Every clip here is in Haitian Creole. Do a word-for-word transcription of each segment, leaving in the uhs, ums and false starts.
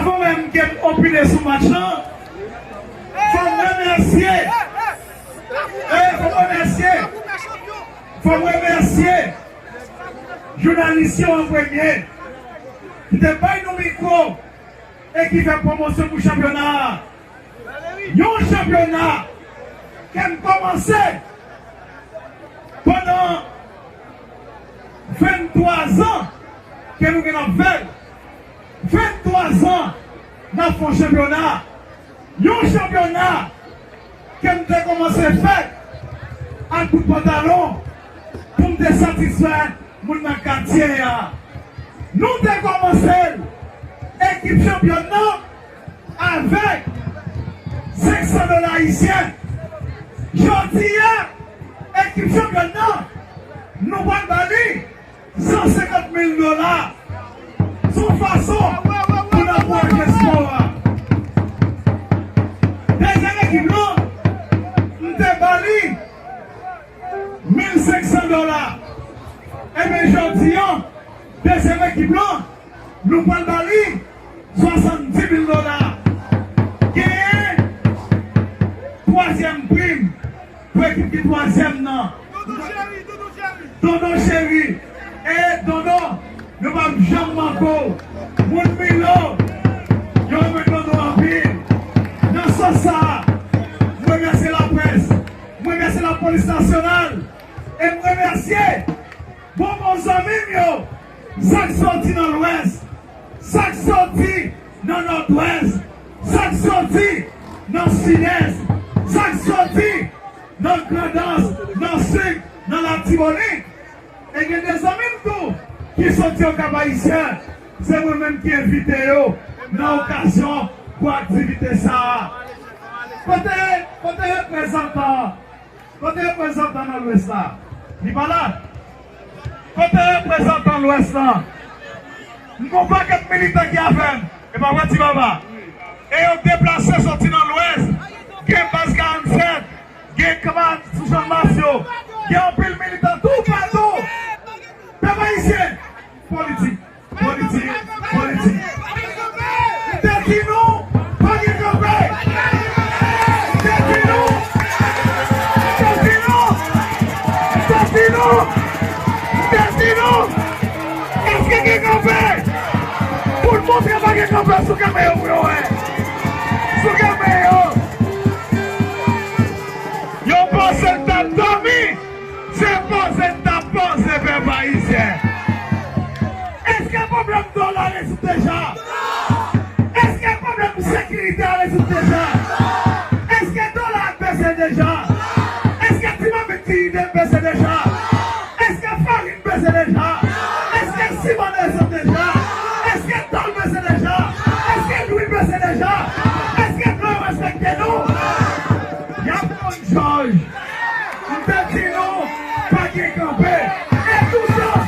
Mwen menm ke m opine sou match lan, fò m remèsye, e, fò m remèsye, fò m remèsye jounalis yo an premye, ki te bay nou mikwo e ki fè pwomosyon pou chanpyona a. Yon chanpyona ke m kòmanse pandan venntwa zan ke nou gen ap fè l. Venntwa zan n ap fè yon chanpyona. Yon chanpyona ke m te kòmanse fè ak bout pantalon pou m te satisfè moun nan katye a. Nou te kòmanse l, ekip chanpyòn nan, avèk senk san dola ayisyen. Jodi a, ekip chanpyòn nan, nou pral ba li san senkant mil dola. Se yon fason pou n ankouraje spò a. Dezyèm ekip lan, m te ba li mil senk san dola. Ebyen, jodi a, dezyèm ekip lan, nou pral ba li swasanndis mil dola. Genyen twazyèm prim pou ekip ki twazyèm nan. Dodo Cheri, Dodo Cheri. E Dodo, nou p ap janm manke w. Moun Milo, yo renmen Dodo anpil. Nan sans sa a, m remèsye laprès, m remèsye lapolis nasyonal, e m remèsye bon bon zanmi m yo, sa k soti nan Lwès, sa k soti nan Nòdwès, sa k soti nan Sidès, sa k soti nan Grandans, nan Sid, nan Latibonit. E gen de zanmi m tou ki soti Okap Ayisyen, se mwen menm ki envite yo nan okazyon pou aktivite sa a. Kote, kote reprezantan an? Kote reprezantan nan Lwès la? Li pa la? Kote reprezantan Lwès lan? M gon pakèt militan ki avè m. E pa vre, Ti Baba? E yo deplase soti nan Lwès. Gen baz karannsèt, gen kanmarad sou Chanmas yo, gen anpil militan toupatou. Pèp ayisyen, politik, politik, politik. M te di nou, pa gen kanpe. M te di nou, m te di nou, m te di nou, m te di nou. Èske gen kanpe? Pou n montre pa gen kanpe sou kanpe yo pou yo wè. Sou kanpe yo. Yo panse n t ap dòmi. Se poze n t ap poze, pèp ayisyen. Èske pwoblèm dola rezoud deja? Èske pwoblèm sekirite a rezoud deja? Èske dola a bese deja? Èske ti mamit ki ride bese deja? Èske farin bese deja? Èske siman desann deja? Èske tòl bese deja? Èske lwil bese deja? Èske blan yo respekte nou? Y ap konn jòj. M te di nou, pa gen kanpe. E toutan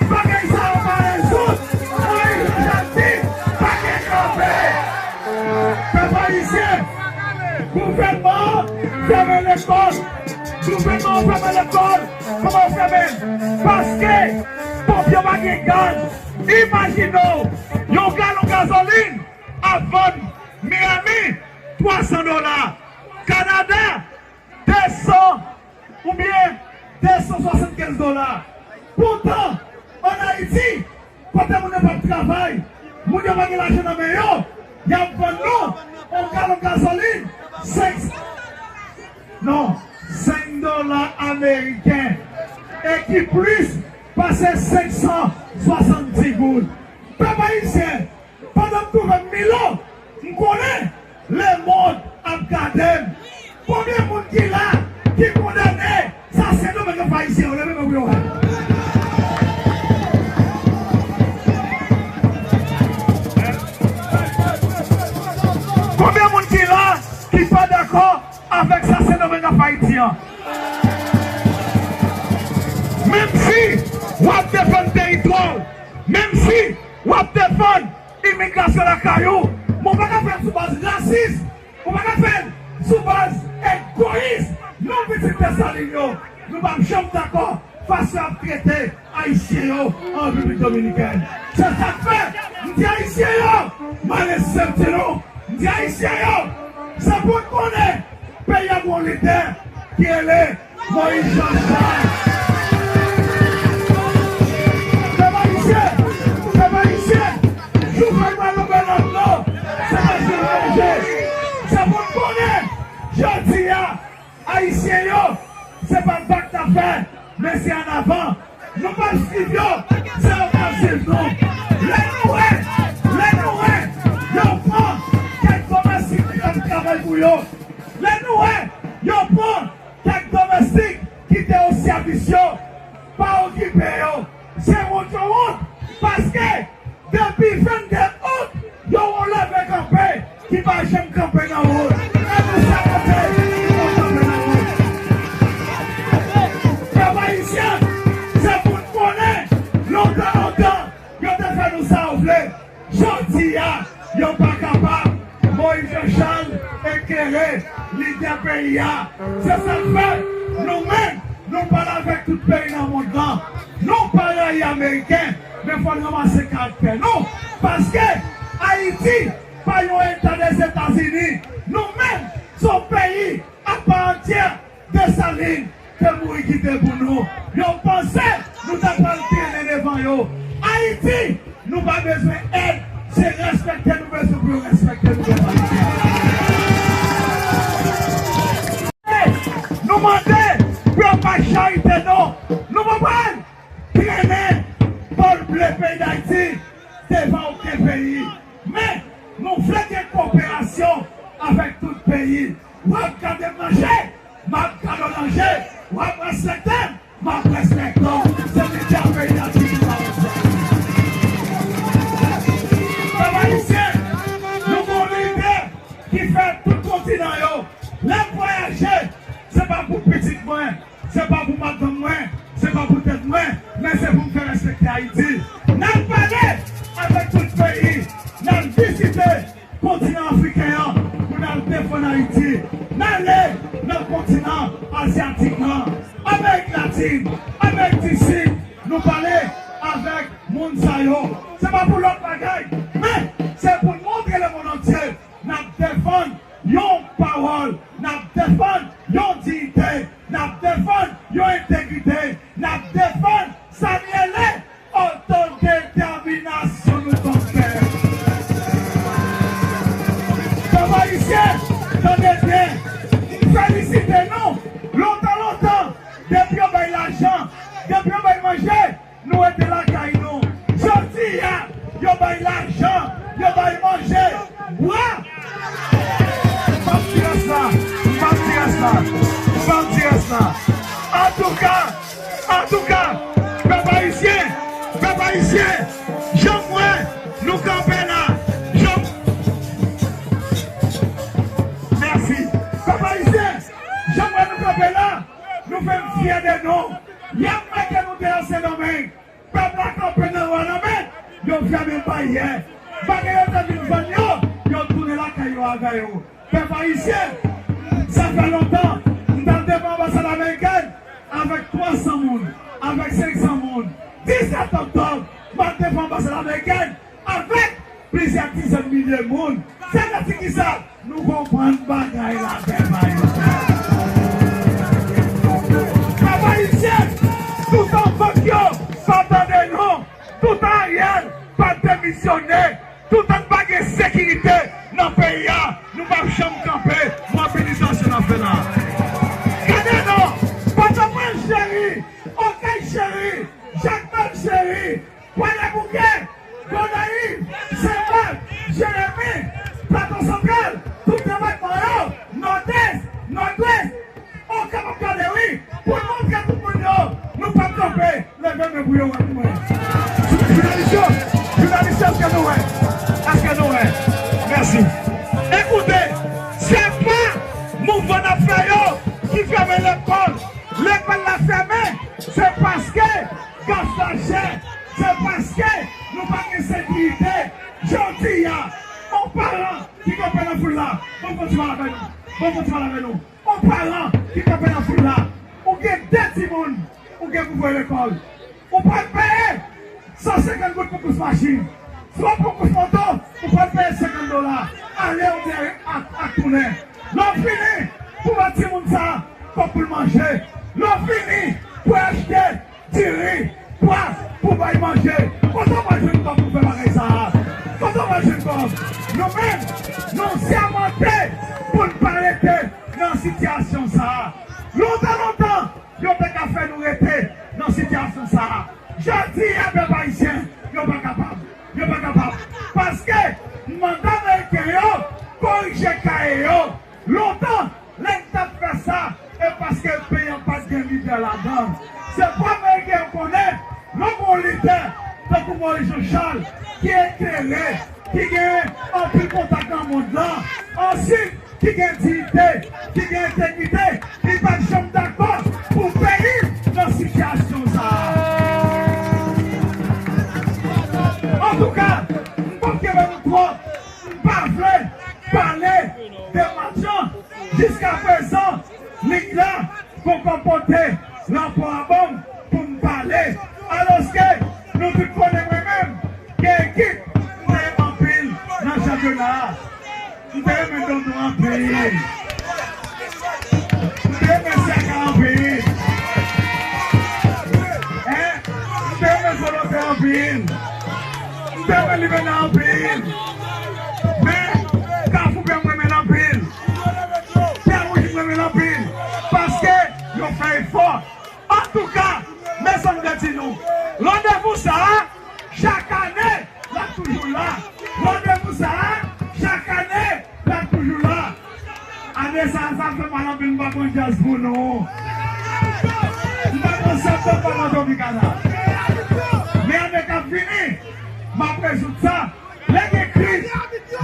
bagay sa yo pa rezoud, Moyiz Jan Jak di, pa gen kanpe. Pèp ayisyen, gouvènman an fèmen lekòl. Gouvènman an fèmen lekòl. Kòman w fèmen l? Paske ponp yo pa gen gaz. Imajine w, yon galon gazolin ap vann Miami twa san dola, Kanada de san oubyen de san swasannkenz dola. Poutan, ann Ayiti, kote moun yo p ap travay, moun yo pa gen lajan nan men yo, y ap vann nou yon galon gazolin senk, non, senk dola ameriken, e ki plis pase senk san swasanndis goud. Pèp ayisyen, pandan m twouve m Milo, m konnen lemonn ap gade m. Konbyen moun ki la ki kondane sa Sendomeng ap fè ayisyen yo? Leve men pou yo wè. Konbyen moun ki la ki pa dakò avèk sa Sendomeng ap fè Ayiti an? Menm si w ap defann teritwa w, menm si w ap defann imigrasyon lakay ou, men w pa ka fè l sou baz rasis, ou pa ka fè l sou baz egoyis. Non, pitit Desalin yo, nou p ap janm dakò fason y ap trete Ayisyen yo an Repiblik Dominikèn. Se sa k fè m di Ayisyen yo, Mare senti nou, m di Ayisyen yo, se pou n konnen peyi a gon lidè ki rele Moyiz Jan Chal. Pèp ayisyen, pèp ayisyen, Jovenel pa yon bèl lòt non, se pa Jovenel Moïse. Se pou n konnen, jodi a, Ayisyen yo, se pa vag n ap fè, men se annavan. Nou p ap swiv yo, se yo k ap swiv nou. Lè nou wè, lè nou wè, yo pran kèk domestik ki t ap travay pou yo. Lè nou wè, yo pran kèk domestik ki te o sèvis yo, pa okipe yo. Se wont yo wont, paske depi vennde out, yo wè leve kanpe ki pa janm kanpe nan wout. E nou sa kanpe ki poko kanpe nan wout. Pèp ayisyen, se pou n konnen, lontan, lontan, yo te fè nou sa yo vle. Jodi a, yo pa kapab. Moyiz Jan Chal eklere lidè peyi a. Se sa k fè, nou menm, nou pale avèk tout peyi nan mond lan. Nou pa rayi Ameriken, men fò n ranmase karaktè nou. Paske Ayiti pa yon eta Dèzetazini. Nou menm, se yon peyi apa antyè. Desalin te mouri kite pou nou. Yo panse nou ta pral trennen devan yo. Ayiti, nou pa bezwen èd. Se respekte nou bezwen pou yo respekte nou, pèp ayisyen. Nou mande pou yo pa charite non. Nou pa pral trennen bòl ble peyi Dayiti devan okenn peyi. Men, nou vle gen koperasyon avèk tout peyi. W ap gade m nan je, m ap gade w nan je. W ap respekte m, m ap respekte w. Se lidè peyi a ki pou pa respekte. Pèp ayisyen, nou gon lidè ki fè tout kontinan yo. Lè m vwayaje, se pa pou pitit mwen, se pa pou madanm mwen, se pa pou tèt mwen, men se pou m fè respekte Ayiti. N al pale avèk tout peyi, n al vizite kontinan afriken an pou n al defann Ayiti. N ale nan kontinan azyatik lan, Amerik Latin, Amerik di Sid, nou pale avèk moun sa yo. Se pa pou lòt bagay, men se pou n montre lemonn antye n ap defann yon pawòl, n ap defann yon diyite, n ap defann yon entegrite, n ap defann sa n rele otodetèminasyon nou konn fè. Pèp ayisyen, tande byen, m felisite nou. Lontan, lontan, depi yo bay lajan, depi yo bay manje, nou rete lakay nou. Jodi a, yo bay lajan, yo bay manje, bwa. M p ap di rès la, m p ap di rès la, m p ap di rès la. Antouka, antouka, pèp ayisyen, pèp ayisyen, jan m wè nou kanpe la, jan m... Mèsi. Pèp ayisyen, jan m wè nou kanpe la, nou fè m fyè de nou. Y ap mete nou deyò Sendomeng. Pèp la kanpe nan Wanament, yo fèmen baryè. Bagay yo te vin vann yo, yo tounen lakay yo avè yo. Pèp ayisyen, sa fè lontan, m t al devan anbasad amerikèn avèk twa san moun, avèk senk san moun. Disèt oktòb, m al devan anbasad amerikèn avèk plizyè dizèn milye moun. Sa vle di kisa? Nou konprann bagay la, pèp ayisyen. Pèp ayisyen, toutan vòt yo pa tande non, toutan Ariel pa demisyone, toutan pa gen sekirite nan peyi a, nou p ap janm kanpe. Mobilizasyon n ap fè la. Gade non, Pòtoprens cheri, Okay cheri, Jakmèl cheri, Kwadèboukè, Gonayiv, Senmak, Jeremi, Plato Santral, tout depatman yo, Nòdès, Nòdwès, Okap ap gade wi, pou n montre tout moun yo, nou p ap kanpe, leve men pou yo wè nou wè. Jounalis yo, jounalis yo, èske nou wè? Èske nou wè? Mèsi. Ekoute, se pa mouvman n ap fè yo ki fèmen lekòl. Lekòl la fèmen, se paske gaz la chè, se paske nou pa gen sekirite. Jodi a, yon paran ki kanpe nan foul la, ban m fè yon ti pale avè nou, ban m fè yon ti pale avè nou. Yon paran ki kanpe nan foul la, ou gen de timoun, ou gen pou voye lekòl. Ou pral peye san senkant goud pou kous machin. Si w ap pran kous moto, ou pral peye dola, ale ou byen ak, ak tounen. Lè w fini pou ba timoun sa kòb pou l manje. Lè w fini pou achte diri, pwa pou bay manje. Kote w pral jwenn kòb pou fè bagay sa a? Kote w pral jwenn kòb? Nou menm, nou sèmante pou n pa rete nan sitiyasyon sa a. Lontan, lontan, yo te ka fè nou rete nan sitiyasyon sa a. Jodi a, pèp ayisyen, yo pa kapab. Yo pa kapab. Paske manda ameriken yo korije kaye yo. Lontan, lè n t ap fè sa, e paske peyi an pa t gen lidè ladan l. Se pou ameriken yo konnen, lè w gen yon lidè tankou Moïse Jean Charles, ki eklere, ki gen anpil kontak nan mond lan, ansuit, ki gen diyite, ki gen entegrite, li pa t janm dakò pou peyi l nan sitiyasyon sa a. Antouka, m p ap kenbe nou twòp, m pa vle pale de match lan. Jiskaprezan, lig la poko pote rapò a ban m pou m pale. Alòske nou tout konnen mwen menm, gen ekip m te anpil nan chanpyona a. M te renmen Dondon anpil. M te renmen Saka anpil. Hein? M te renmen Volonte anpil. M te renmen Livena anpil. Men, Kafou Pè m renmen l anpil. Pè Wouj m renmen l anpil. Paske yo fè efò. Antouka, mezanmi, m te di nou, randevou sa a, chak ane, l ap toujou la. Randevou sa a, chak ane, l ap toujou la. Ane sa a, sa fè mal anpil, m pa konn djaz pou nou. M pa konn septanm, m pa konn Tropicana. Men ane k ap vini, m ap rezoud sa. Lè gen kriz,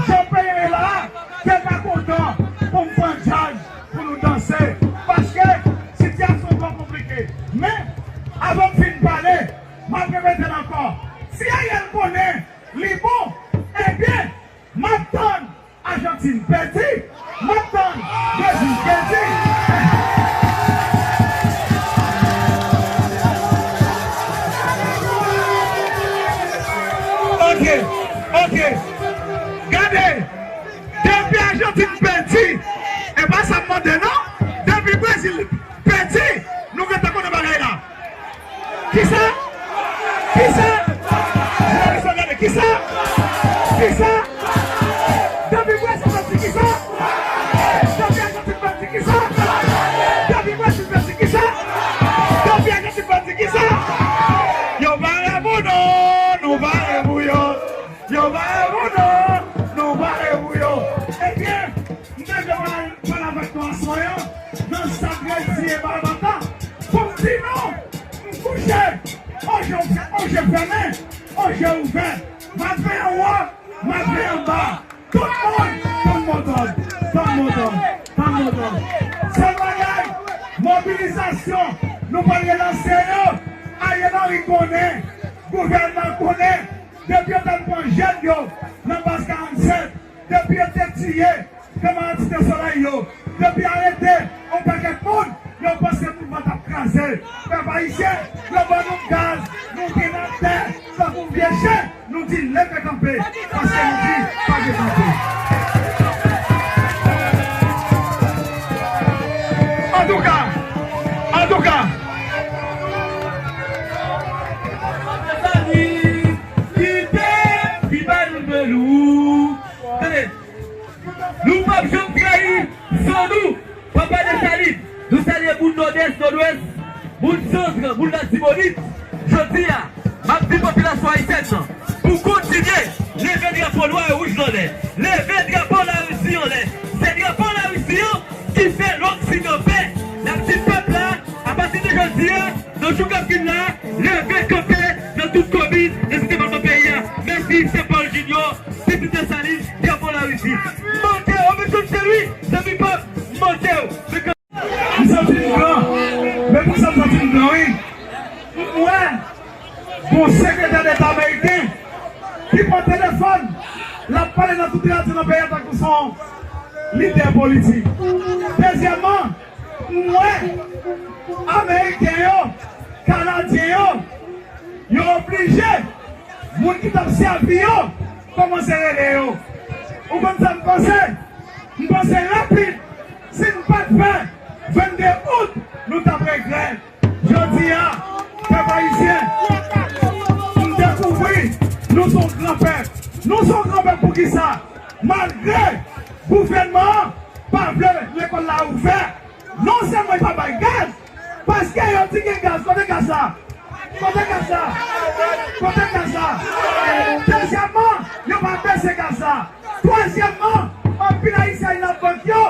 jan peyi an ye la a, se pa kontan pou m pran djaz pou nou danse, paske sitiyasyon twò konplike. Men, avan m fin pale, m ap repete l ankò. Si Ariel konnen li bon, ebyen, m ap tann Ajantin pèdi, m ap tann Brezil pèdi. Ok, ok. Gade, depi Ajantin pèdi, e pa sa m mande non. Depi Brezil pèdi, nou gentan konnen bagay la. Kisa? Kisa? Jounalis yo gade, kisa? Kisa? Depi Brezil pèdi, kisa? Depi Ajantin pèdi, kisa? Depi Brezil pèdi, kisa? Depi Ajantin pèdi, kisa? Yo pare pou nou, nou pare pou yo. Yo pare pou nou, nou pare pou yo. Ebyen, m te vle pale, pale avèk nou aswè an, nan sa k redi e ba bata, pou m di nou, m kouche, on je, on je fèmen, on je ouvè. M ap veye anwo, m ap veye anba. Tout moun, tann motòd, tann motòd, tann motòd. Sèl bagay, mobilizasyon, nou pral relanse yo. Ariel Henry konnen, gouvènman konnen, depi yo t al pran jèn yo nan baz karannsèt, depi yo te tiye kanmarad Site Solèy yo, depi arete yon pakèt moun, yo panse mouvman t ap kraze. Pèp ayisyen, yo ban nou gaz, nou vin atè tankou vye chen, nou di leve kanpe, paske nou di pa gen kanpe. Antouka, antouka. Kite, ki ba nou de lou. Tande. Nou p ap janm trayi san nou, papa Desalin. Nou salye moun Nòdès, Nòdwès, moun Sandran, moun Latibonit. Jodi a, m ap di popilasyon ayisyèn nan, pou kontinye leve drapo nwa e wouj nan lè, leve drapo Larisi anlè. Se drapo Larisi an ki fè Loksidan pè. N ap di pèp la, apati de jodi a, nan jou k ap vin la, leve kanpe nan tout komin, nan tout depatman peyi a. Mèsi, se Paul Junior, pitit Desalin, drapo Larisi. Mande w, mesye Louis, zanmi pa m, mande w. M santi m gran. Men pou sa m santi m gran, wi. M wè gon sekretè deta ameriken ki pran telefòn, l ap pale nan tout radyo nan peyi a tankou se yon lidè politik. Dezyèmman, m wè ameriken yo, kanadyen yo, yo oblije moun ki t ap sèvi yo kòmanse rele yo. Ou konn sa m panse? M panse rapid. Si n pa t fè vennde out, nou t ap regrèt. Jodi a, pèp ayisyen, m dekouvri nou se yon gran pèp. Nou se yon gran pèp poukisa? Malgre gouvènman an pa vle lekòl la ouvè, non sèlman yo pa bay gaz, paske yo di gen gaz. Kote gaz la? Kote gaz la? Kote gaz la? Dezyèmman, yo pa bese gaz la. Twazyèmman, anpil ayisyen al nan bank yo.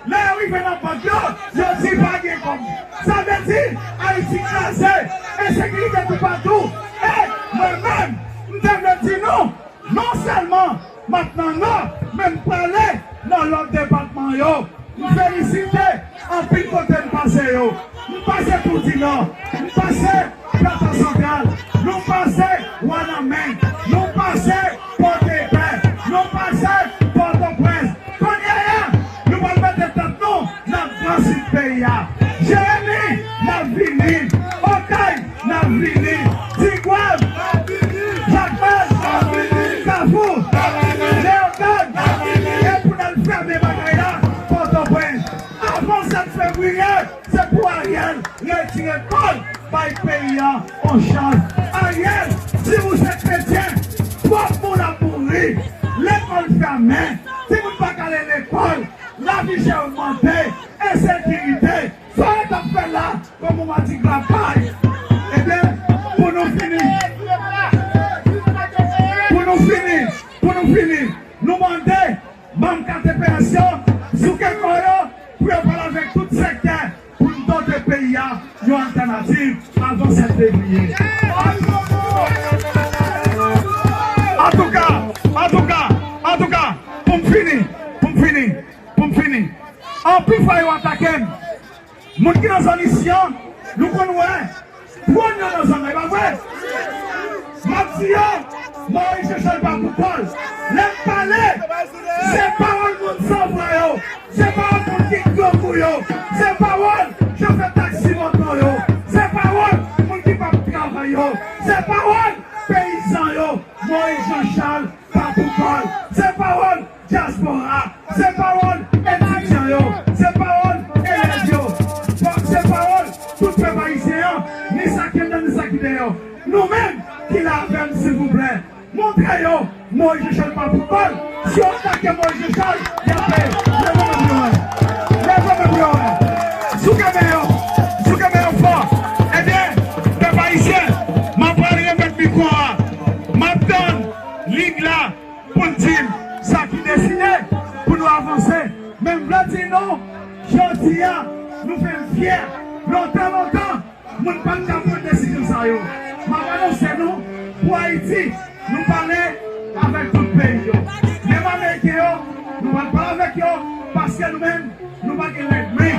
Lè yo rive nan bank yo, yo di pa gen kòb. Sa vle di, Ayiti kraze, ensekirite toupatou. E mwen menm, m te vle di nou, non sèlman m ap nan Nò, men m prale nan lòt depatman yo. M felisite anpil kote m pase yo. M pase Toudinò, m pase Plata Santral, nou pase Wanament, nou pase Pòdepè, nou pase Pòtoprens. Kounye a, nou pral mete tèt nou nan Gran Sid peyi a. Jeremi, n ap vini. Okay, n ap vini. Tigwav, Jakmèl, Kafou, Leyogàn, epi n al fèmen bagay la, Pòtoprens. Avan sèt fevriye, se pou Ariel retire kò l, bay peyi a yon chans. Ariel, si ou se kretyen, twòp moun ap mouri, lekòl fèmen, timoun pa ka ale lekòl, lavi chè ogmante, ensekirite, sa yo t ap fè la, kòm yon madigra pay. Ebyen, pou nou fini, pou nou fini, pou nou fini, nou mande manm K T P S yo, souke kò yo, pou yo pale avèk tout sektè, pou n dote peyi a yon altènativ avan sèt fevriye. Antouka, antouka, antouka, pou m fini, pou m fini, pou m fini. Anpil fwa yo atake m. Moun ki nan zòn isi an, nou konn wè dwòn yo nan zòn nan, e pa vre? M ap di yo, Moyiz Jechal pa pou kò l. Lè m pale, se pawòl moun san fwa yo, se pawòl moun ki grangou yo, se pawòl chofè taksi moto yo, se pawòl moun ki p ap travay yo, se pawòl peyizan yo. Moyiz Jechal pa pou kò l. Se pawòl dyaspora, se pawòl etidyan yo, se pawòl elèv yo, se pawòl tout pèp ayisyen an, ni sa ki anndan, ni sa ki deyò. Nou menm ki la avè m, silvouplè, montre yo Moyiz Jechal pa pou kò l. Si yo atake Moyiz Jechal, y ap peye. Leve men pou yo wè. Leve men pou yo wè. Souke men yo. Souke men yo fò. Ebyen, pèp ayisyen, m ap pral remèt mikwo a. M ap tann lig la pou l di m sa ki deside pou nou avanse. Men m vle di nou, jodi a, nou fè m fyè. Lontan, lontan, moun pa t ka pran desizyon sa yo. M ap anonse nou, pou Ayiti, nou pale avèk tout peyi yo. Menm Ameriken yo, nou pral pale avèk yo, paske nou menm, nou pa gen lènmi.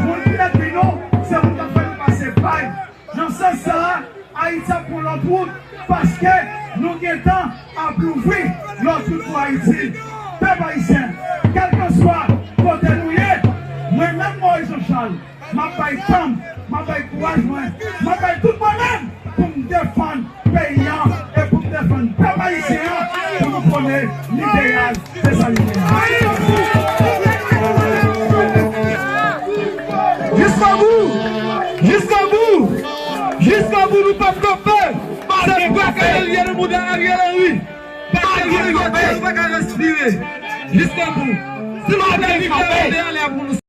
Moun ki lènmi nou, se moun k ap fè nou pase pay. Nan sans sa a, Ayiti ap pran lòt wout, paske nou gentan ap louvri lòt wout pou Ayiti. Pèp ayisyen, kèlkanswa kote nou ye, mwen menm Moyiz Jechal, m ap bay tan m, m ap bay kouraj mwen, m ap bay tout mwen menm pou m defann peyi a e pou m defann pèp ayisyen an, pou nou konnen lideyal. Se sa li ye. Jiskobou! Jiskobou! Jiskobou, nou p ap kanpe! Se bwa kay Ariel, nou mouda Ariel Henry! Bwa kay Ariel, nou pa ka respire! Jiskobou! Si nou vle viv la, ale pou nou